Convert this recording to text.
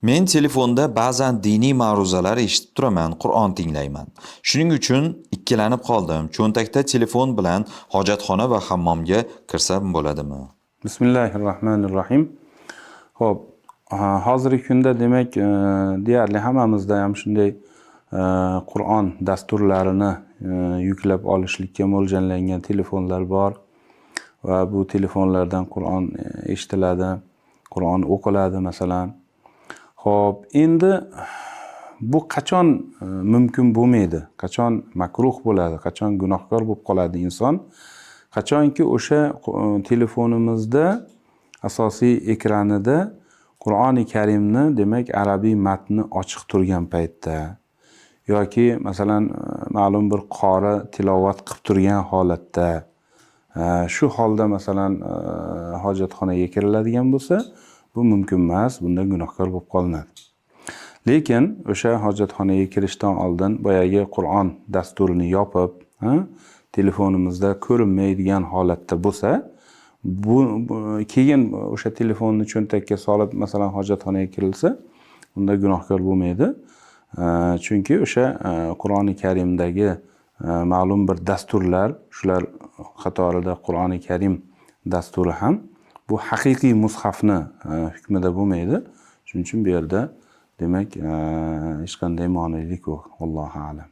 Men telefonda ba'zan diniy ma'ruzalar eshitib turaman, Qur'on tinglayman. Shuning uchun ikkilanib qoldim. Cho'ntakda telefon bilan hojatxona va hammomga kirsam bo'ladimi? Bismillahirrohmanirrohim. Xo'p, hozirgi kunda demak, deyarli hammamizda ham shunday Qur'on dasturlarini yuklab olishlikka mo'ljallangan telefonlar bor va bu telefonlardan Qur'on eshitiladi, Qur'on o'qiladi masalan. Xo'p, endi bu qachon mumkin bo'lmaydi? Qachon makruh bo'ladi? Qachon gunohkor bo'lib qoladi inson? Qachonki o'sha telefonimizda asosiy ekranida Qur'oni Karimni, demak, arabiy matni ochiq turgan paytda yoki masalan ma'lum bir qori tilovat qilib turgan holatda, shu holda masalan hojatxonaga kiriladigan bo'lsa, bu mumkin emas, bunda gunohkor bo'lib qolinadi. Lekin o'sha hojatxonaga kirishdan oldin boyagi Qur'on dasturini yopib, telefonimizda ko'rinmaydigan holatda bo'lsa, bu keyin o'sha telefonni cho'ntakka solib, masalan, hojatxonaga kirilsa, unda gunohkor bo'lmaydi. Chunki o'sha Qur'oni Karimdagi ma'lum bir dasturlar, shular qatorida Qur'oni Karim dasturi ham bu haqiqiy mushafni hukmida bo'lmaydi. Shuning uchun bu yerda demak hech qanday monelik yo'q. Allohu a'lam.